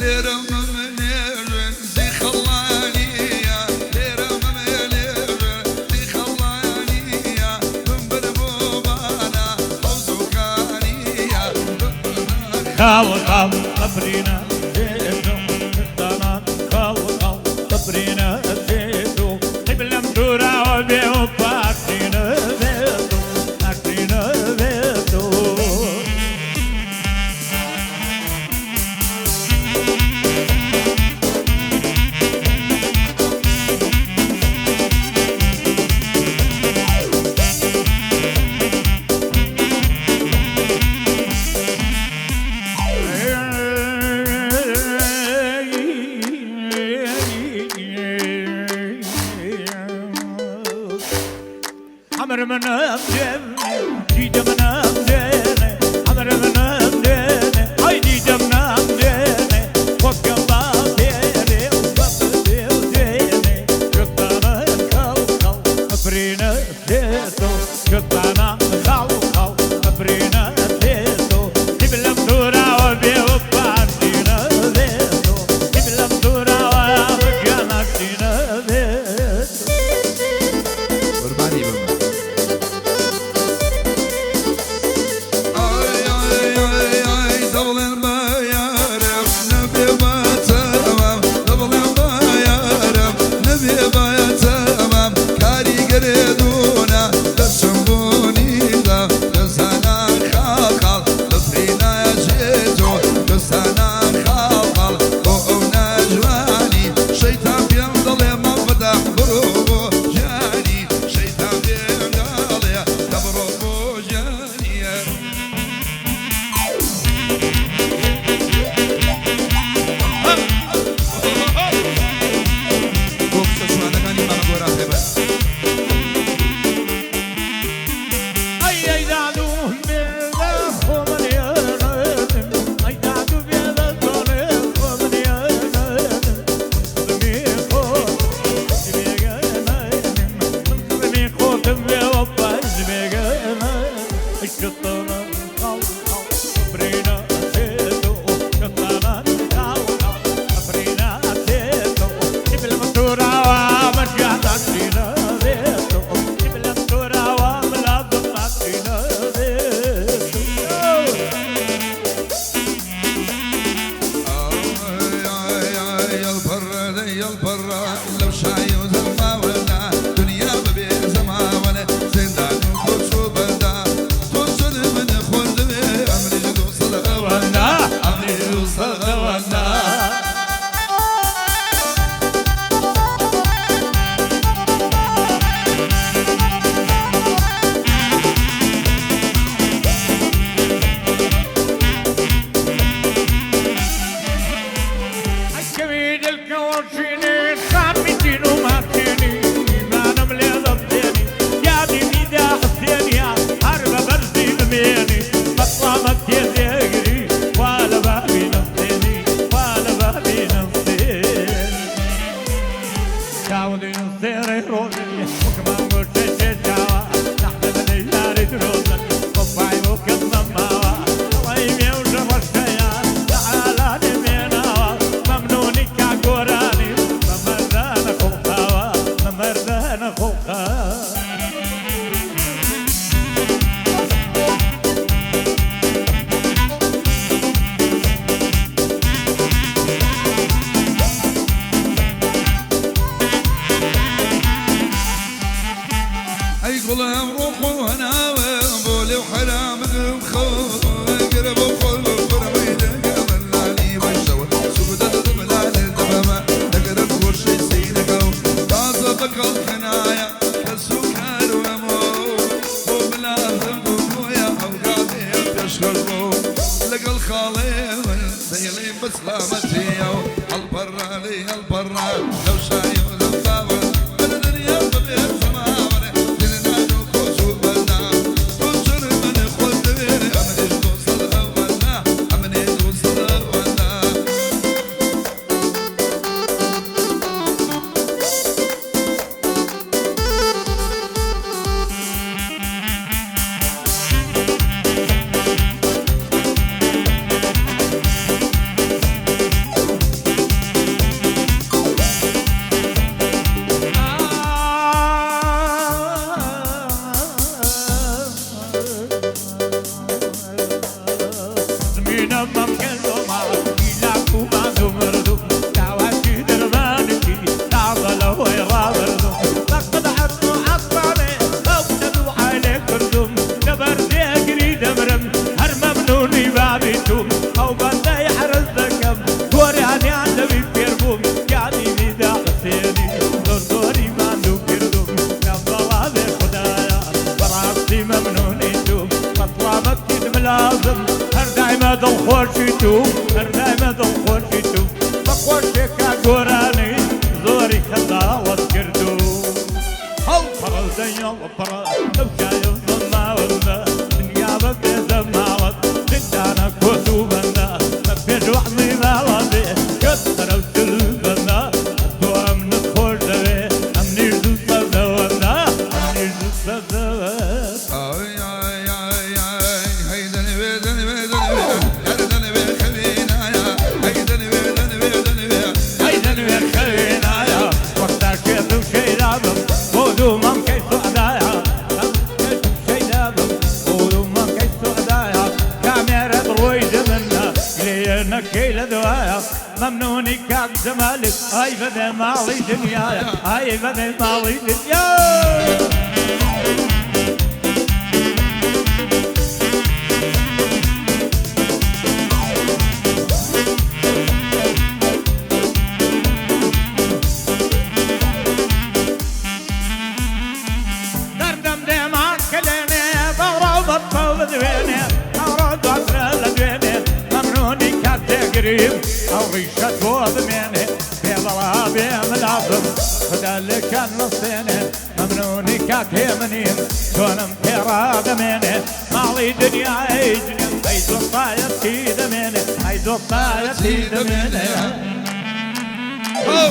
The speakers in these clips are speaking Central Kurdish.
لێرە مەمنێژن زی خەڵانیە، لێرە مەمنێژن زی خەڵانیە، بمبر بۆ بانە حەوزوکانیە. خاڵ خاڵ بەفرینە تێتۆ دانان، خاڵ خاڵ بەفرینە تێتۆ، قیبلەم دووراوە بێ و پاکینە بێتۆ، پاکینە بێتۆ. عمر من أمجني جيد من أمجني، عمر من أمجني أي جيد من أمجني، وقف بابيري وبابيري وجيني، شطانا خل خل أفرينا تيتو، شطانا خل خل أفرينا تيتو، قبل مدورة وبي وبارتينا بيتو، قبل مدورة وبجاناتينا بيتو. قوربانی بم. ئای ئای ئای ئای دەبڵێن بە یارم نەبێ بە تەمام، دەبڵێن بە یارم نەبێ بە تەمام، کاریگەرێ دوونە دەچم بۆ نیزە، دەزانە خاڵ خاڵ بەفرینایە جێتۆ، دەزانە خاڵ خاڵ بۆ ئەو ناجوانی، شەیتان پێم دەڵێ مەبدە بڕۆ بۆ ژیانی، شەیتان پێم دەڵێ دەبڕۆ بۆ ژیانیە. بۆ قسە جوانەکانی مامە گۆران پێبەر. ئەی ئەی دادو بێدە خۆمنیانم، ئەی دادو بێدە تۆنێ خۆمنیانم، خزمی خۆت بێگەنم، من خزمی خۆتم بێوە پاش بێگەنم، شتانە خاڵ خاڵ برینە تێتۆ، شتانە خاڵ خاڵ برینە تێتۆ، قبلم توراوە مەجیاتاشینە بێتۆ، قبلم توراوە ملازماتینە بێتۆ. ئای ئای ئای ئەڵپەڕە دەی ئەڵپەڕە لەو شای و زەماوەنە، دنیا ببێ زەماوەنە، زیندان و کۆچ و بەندا، تۆ چەند من خواردبێ ئەمریش دووسەد ئەوەندە، ئەمریش دووسەد ئەوەندە. ئەکەوی دڵکەوەشینی خامیتین و ماتینی، ئیمانم لێ دەستێنی یادی میدا حسێنیا، هەر بە بەرزی بمێنی بەسڵامەت تێدێگری، وا لە بابی نەستێنی، وا لە بابی نەستێنی. چاودی نووسێرەی ڕۆژێ وەکمان گۆشتێ چاوە، نەحنە لە یاری درۆزن وەفای بۆ کەس نەماوە، ئەڵەی مێوژە ڕەشەیە لە عالانی مێناوە، مەمنونی کا گۆرانی بە مەردانە خۆڵقاوە، بە مەردانە خۆڵقاوە. ئەی گوڵم ڕۆح و هەناوم بۆ لێو حەرامم خەو گرە بۆ خۆل فرمەی دەگەمن لالی بەشەوە سوودە دەدەم لالێ دەبەمە دەگەرە گۆشەی سینەکە و تازە بەکەڵ حنایە کەس و کاروەمۆ بۆ بلازم بۆیە ئەو گادێ پێشخەش بۆ لەگەڵ خاڵێ من دەیڵێ بە سلامەتیە و هەڵپەڕە لێ هەڵپەڕە لەو شای و لەو باوە بە دنیا ببێ زەماوەرێ زیندان و کۆچ و بەندا، تۆ چەند من خۆت دەوێ ئەمنیش دووسەد ئەوەندە، ئەمنیش دووسەد ئەوەندە. ملازم هەر دایمە دڵخۆشی تو هەر دایمە دڵخۆشی تو بە خۆشێکا گۆرانی زۆری خەزاڵت کردو هەڵ پەڕە دەیەڵ پەڕە لەو چایە ماوەندە دنیا بە بێزە ماوەت زیندانە کۆت و بەندە بە پێش وەعزی ماڵە بێ کەس سەرەو چل بەندە تۆ ئەمنت خۆش دەوێ ئەمنیش دوو سەدەوەندە ئەمنیش دوو سەدەوە. ئای ئای ئای ئای هەی دەنوێ دەنوێ دەنوێ هەر دەنوێ خەوینایە هەی دەنوێ دەنوێ دەنوێ هەی دەنوێ خەوینایە وەختا شێت و شەیدابم بۆ دوو مەمکەی سوعدایە شێت و شەیدابم بۆ دوو مەمکەی سوعدایە کامێرەت ڕۆی دەمنە گلەیە نەکەی لە دوایە مەمنونی کاک جەمالت ئای بەدێ ماڵی دنیایە ئای بەدێ ماڵی دنیا. دەردەم دێمان کە لێنێ بەڕاو بەپەو بدوێنێ ئەوڕۆ دواترە لە دوێنێ مەمنونی کاتێگریم ئەو ڕیشەت بۆ بمێنێ پێبەڵا بێ ملازم خدا لەکان نەستێنێ مەمنونی کاتێ منیم چۆنم پێڕادەمێنێ ماڵی دنیای جنێ ئەی دۆستایەتی دەمێنێ ئەی دۆستایەتی دەمێنێ. هەو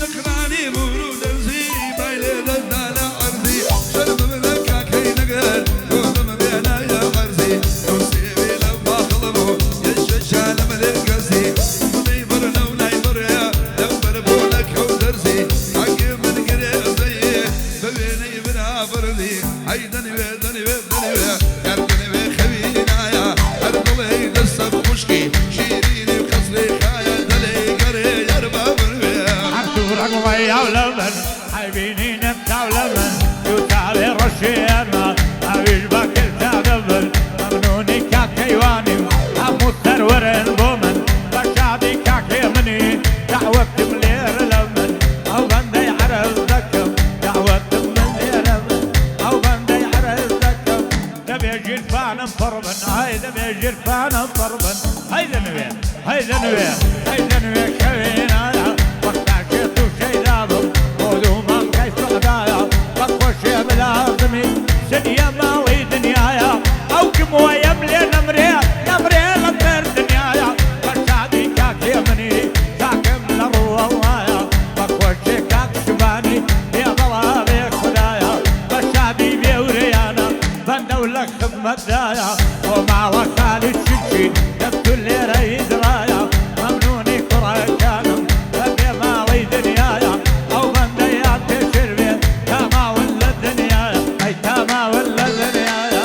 دخرانی مورو دەرزی بای لێ دەدانە عەرزی شەرمم لە کاکەی نەگەر گۆتم بێنایە عەرزی ئەو سێوی لەو باخڵ بوو یەشەشا لە ملێ گەزی دڵی بڕنە و لای بڕێ لەو بەر بۆ لەکەو دەرزی حەقی من گرێ زەیێ بە وێنەی برا بڕدی هەی دەنوێ دەنوێ دەنوێ هەر دەنوێ خەوینایە هەر دڵی دەستە خوشکی شیرینی و قەسری خایە دەلێ گەرێ یەربە بروێ. عەرزوو ڕەگوڵەی ئەو لە من حەیبینی نەمتاو لە من دوو تاوێ ڕەشی ئێمە ئەویش بە کلتا دەبن مەمنونی کاکەیوانیم هەموو سەروەرن بۆ من بە شادی کاکێ منی دەعوەتم لێرە لە من ئەو بەندەی عەرز دەکەم دەعوەتم من لێرە من ئەو بەندەی عەرز دەکەم دەبێ ژیرفانم پڕ بن ئای دەبێ ژیرفانم پڕ بن هەی دەنوێ هەی دەنوێ هەی دەنوێ خەوێنایە وەختا شێت و شەیدابم بۆ دوو مانگای سوعدایە بە خۆشێ ملازمی سنیە ماڵی دنیایە ئەو کمۆیەم لێ نەمرێ نەمرێ لەسەر دنیایە بە شادی کاکێ منی کاکم لە ڕووەڵایە بە خۆشێ کاک شبانی بێبەڵا بێ خودایە بە شادی بێورەیانە بەندە و لە خزمەتدایە بۆ ماڵە خالی چیچی دەست و لێرە ئیزرایە مەمنونی کوڕەکانم بەبێ ماڵی دنیایە ئەو بەندەیان پێشر بێ تا ماون لە دنیایە ئەی تا ماون لە دنیایە.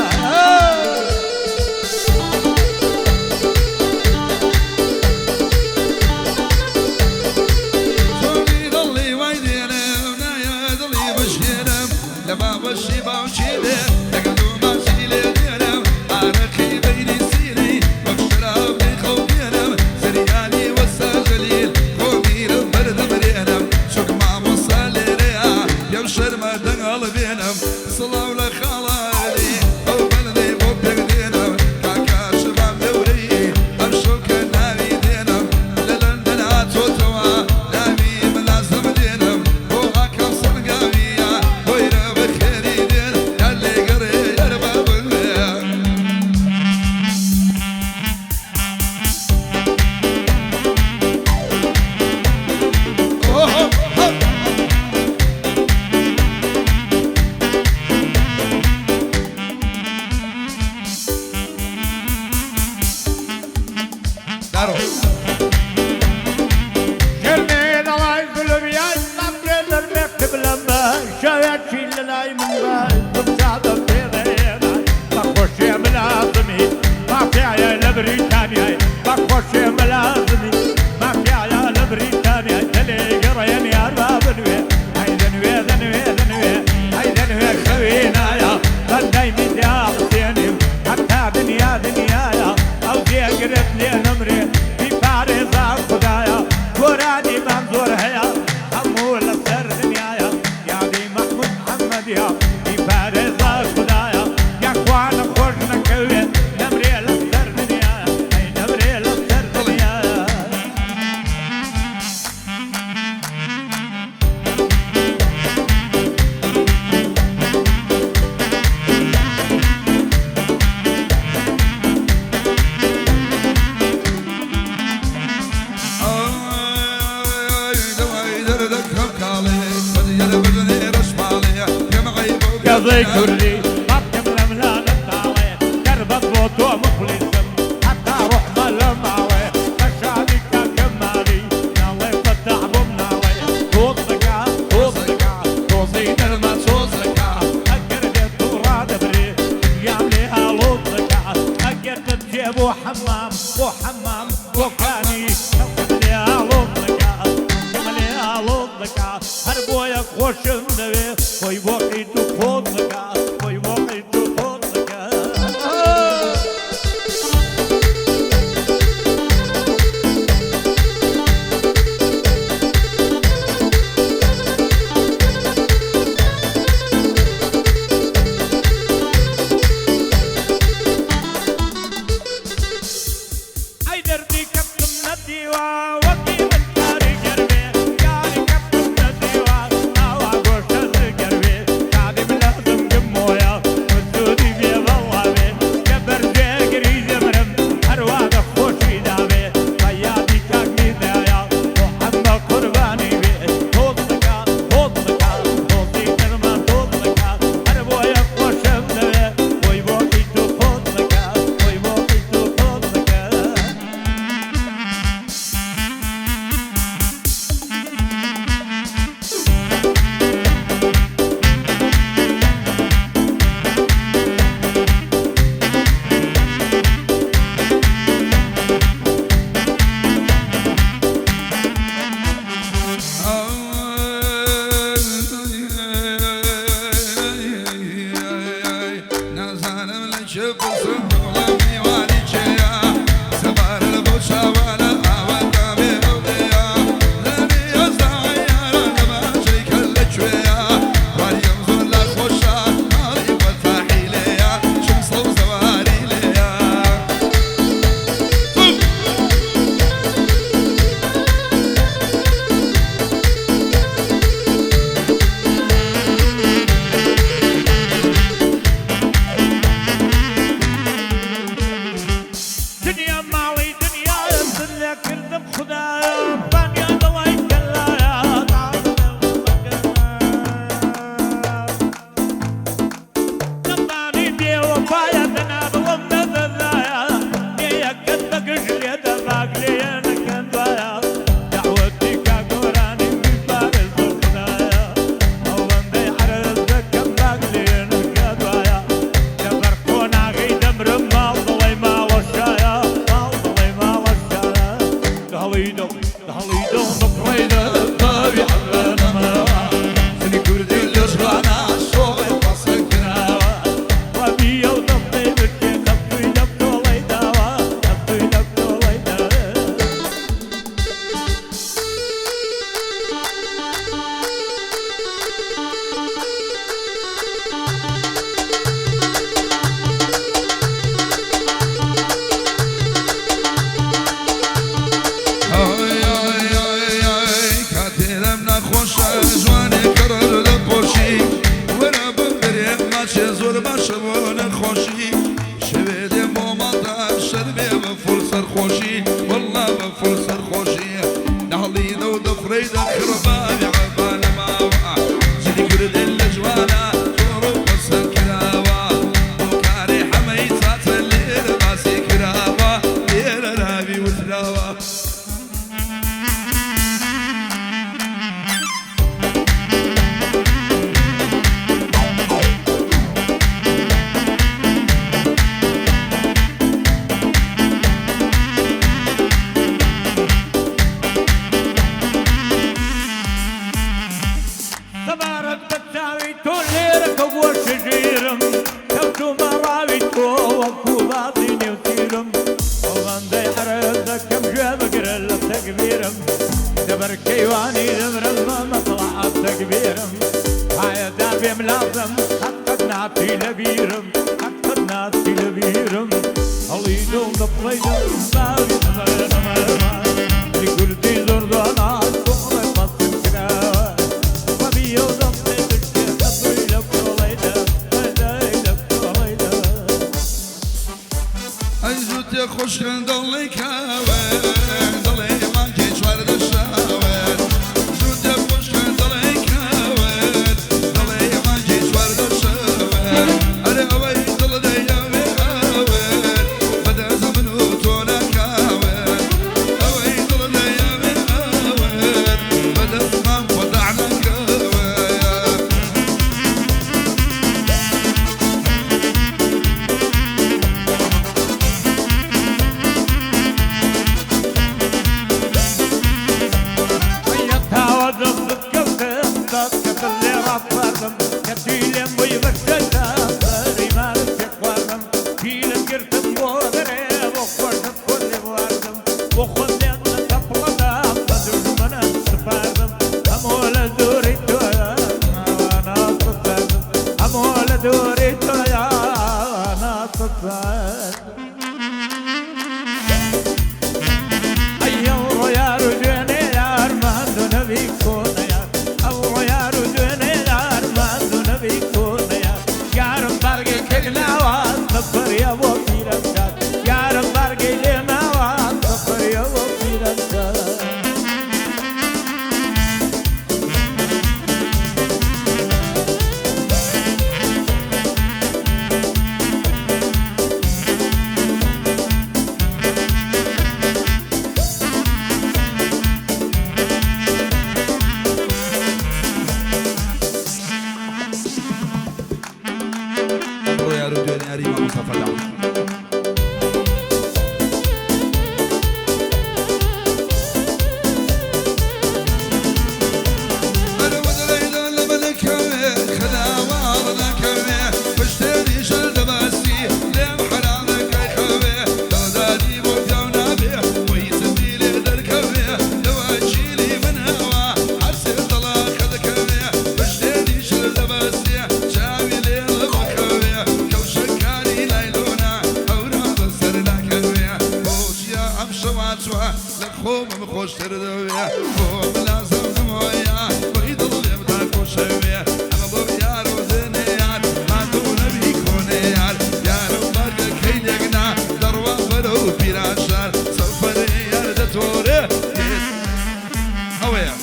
چۆنی دڵی وای دێنم نایە دڵی بشێنم لە باوەشی باوکی دێ لەگەڵ دوو ماچی لێ دێنم ئارەقی بەینی سینەی وەک شەراب لێ خەو دێنم زریانی وەسا جەلیل خۆمیرم بەردەمرێنم چوک مامۆستا لێرەیە پێم شەرمە دەنگەڵ بێنم سڵاو لە خاڵانی ئەو بەندەی بۆ پێک دێنم کاکا شبام دەورەی ئەم شەوکە ناوی دێنم لە لەندەن هاتۆتەوە ناوی ملازم دێنم بۆ ئاکام سەرگاویە بۆیرە بەخێری دێن یان لێگەڕێ یەربە بڵێ. ئۆه هە. دارۆ ژرمێ دەڵای زولمیای مەمرێ لەرمێکتم لەمە شەوێکی لە لای من بە دڵشادە پێدەهێنا بە خۆشێ ملازمی مافیایە لە بریتانیای بە خۆشێ ملازمی مافیایە لە بریتانیای دەلێ گەڕێن یار با بنوێ هەی دەنوێ دەنوێ دەنوێ هەی دەنوێ خەوینایە بەندەی میدیا حوسێنیم هەتا دنیا دنیایە ئەو جێگرت لێ نەمرێ. شێوەزەی کوردی باپکم لە ملانم داڵێ گەربەت بۆ تۆ مخلیسم حتا ڕۆحمە لە ماڵێ بە شادی کاکەم مالی ناڵێ فەتاح بۆم ناڵێ تۆزەکە تۆزەکە تۆزەی نەرمە تۆزەکە ئەگەر لێت و ڕادەبرێ دنیام لێ ئاڵۆزەکە ئەگەر دەچێ بۆ حەمام بۆ حەمام بۆ کانی خەڵکم لێ ئاڵۆزەکە خەڵکم لێ ئاڵۆزەکە هەر بۆیە خۆشم دەوێ خۆی بۆ قیت و قۆزەکە خۆی بۆ قیت و قۆزەکە. ئەی دەردی کەفتم نەدیوە وەکی من کاریگەر بێ یاری کەفتم نەدیوە ئاوا گۆشتە زگەر بێ کابیم لە زنگم مۆیە وسوودی بێ بەڵا بێ کە بەرجێگری دەمرم هەروا دە خۆشی دابێ بە یادی کاک میدایە محەممە قوربانی بێ تۆزەکە تۆزەکە تۆزی نەرمە تۆزەکە هەر بۆیە خۆشم دەوێ خۆی بۆ قیت و قۆزەکە خۆی بۆ قیت و قۆزەکە. نازانم لە چ پرسم دڵم میوانی چێیە سەبارە بۆ چاوانە ئاواتە بێ ئەولێیە لەبێ ئەزدایارە دەباچەی کە لەکوێیە واریم زۆر لە خۆشە ماڵی فەتاحی لێیە چم سەوزەواری لێیە. دنیا ماڵی دنیا لێ کردم خدایە بانیا دڵی کەلایە دەمانی بێوەفایە دەنا دڵم نەدەدایە لێیەکەت بەگژ لێ دەباک لێیە نەکەن دوایە داوەتی کاگۆرانی بیپارێز خدایە ئەو بەندەی عەرز دەکەم باک لێ نەکە دوایە لەبەر قۆناغی دەمرم ماڵ دڵی ماڵەشایە ماڵ دڵی ماڵەشایە دەهڵی دڵ دەهڵی دڵ دەفڕێ دەباوی عەبەنەمەوە سنی کوردی لە جوانە شۆڕی پەسەند کراوە ڕەبیە و دەستەی بکێ خەفتووی لە کۆڵەی داوە خەفتووی لە کۆڵەی داوە. ئای ئای ئای ئای کاتێ لەم ناخۆشە جوانێ کڕر دەپۆشی وەرە بمرێ ماچێ زۆر باشە بۆ نەخۆشی شەوێ دێم بۆ ماڵتان شەرمێ بە فول سەرخۆشی وەڵا بە فول سەرخۆشی دەهڵی دە و دەفڕێی دەخڕباوی عەبانە ماوە جلی کوردن لە جوانە زۆر و پەسەند کراوە بۆ کارێ حەمەی چاتە لێرە باسی کراوە لێرە ناوی وتراوە. سەبارەت بە چاوی تۆ لێرە کە بۆ شژیرم کەوتومە ڕاوی تۆ وەکوو بازی نێو تیرم ئەو بەندەی عەرز دەکەم گوێ بگرە لە تەکبیرم دەبەر کەیوانی دەمرم بە مەسڵەحەت تەکبیرم پایەدار بێم لازم حەقت ناتی لەبیرم حەقت ناتی لەبیرم هەڵی دڵ دەفڕێ دەم باوی ئەمەرەمەرەمە کوردی زۆر دانا تۆڕێ پەسند کراوە ڕەبیە و دەستەی بشکێ خەتووی لە کۆڵەی دا دای لە کۆڵەی دا. ئەی زووتێ خۆشکن دڵی کاوە دڵی مانگی چواردە شاوە زووتێ خۆشکن دڵی کاوە دڵی مانگی چواردە شاوە. بۆ خۆم لێت لە تەپڵەدا بە دوژمنت سپاردم، هەموو لە دووری تۆیا ناسپاردم، هەموو لە دووری تۆیا ناسپاردم. ئەی ئەوڕۆ یار و دوێنێ یار ماندوو نەبی کۆنە یار، ئەوڕۆ یار و دوێنێ یار ماندوو نەبی کۆنە یار، یارم بارگەی کەک ناوە سەفەریە بۆ پیرەشار، یارم بارگەی لێ ناوە سەفەریە بۆ پیرەشار. ئەمڕۆ یار و دوێنێ یاری مامۆستا فەلاح. خۆمم خۆشتر دەوێ، بۆم لازم نمۆیە بەی دڵ لێم تا خۆشەوێ، ئەمە بۆ یار و دێنێ یار ماندوو نەبی کۆنێ یار، یارم بارگەکەی لێکنا دەڕوا بەرەو پیرانشار، سەفەرێ یار دەتۆرێ ئەوەیە.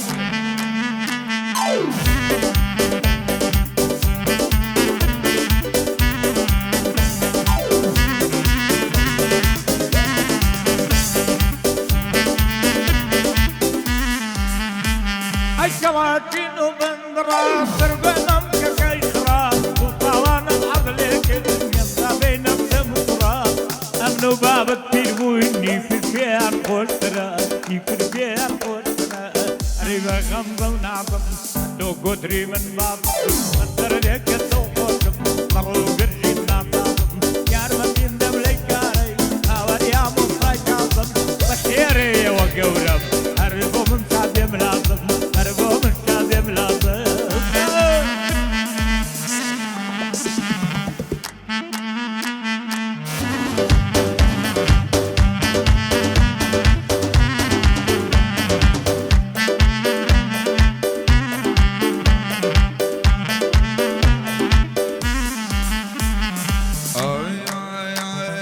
ئەی کەواچین و بندڕا سەربەنەم کەکەی خڕا، سوڵتاوانم عەدلێ کردم ئێستا بینم دەموڕا، ئەمن و بابت پیر بووین نیفر پێیان خۆشترە، نیفر پێیان خۆشترە. ئەرێ بە غەمزە و نازم تۆ گۆتری من بابم، من دەردێکە دڵ خۆشم مەڕ و گرژیم ناسازم، یارمەتیم دەم لەی کارەی هاوەریا مۆسای کازم، بەخێرێیەوە گەورەم هەر بۆ من شادێم لازم، هەر بۆ من شادێم لازم. ئای ئای ئای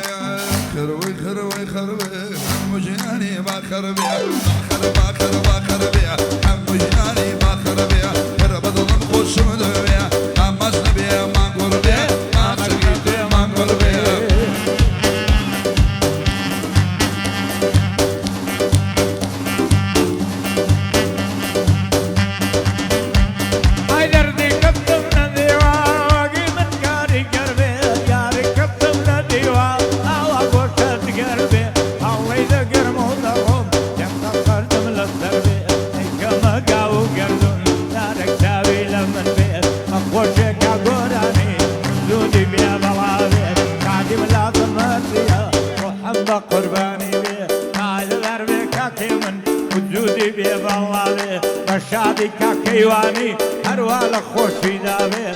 خروي خروي خروي حمو جناني ما خربي ما خربا خربا خربي حمو جناني ما خربي خرب ظلم خوش مدوي ما مشنبي ما قربي ما شقيتي ما قربي. ئای دەردی کەپتم لە دیواگی من کاری گەربێ، یاری کەپتم لە دیوا ئاوا گۆشت گەربێ، هەوڵی دەگرم و دەڕۆم یەکتا سەردم لەسەر بێ، ئەیکەمە گاو و گەردوون دارێک چاوی لە من بێت، خۆشێکا گۆرانی زودی بێ بەڵا بێت، کاتیم لازم مەرزیە ڕۆحم بە قوربانی بێ، ئای بێ کاتێ من وجودی بێ بەڵا بێ، بە شادی کاکەیوانی هەروە لە خۆشی دابێ،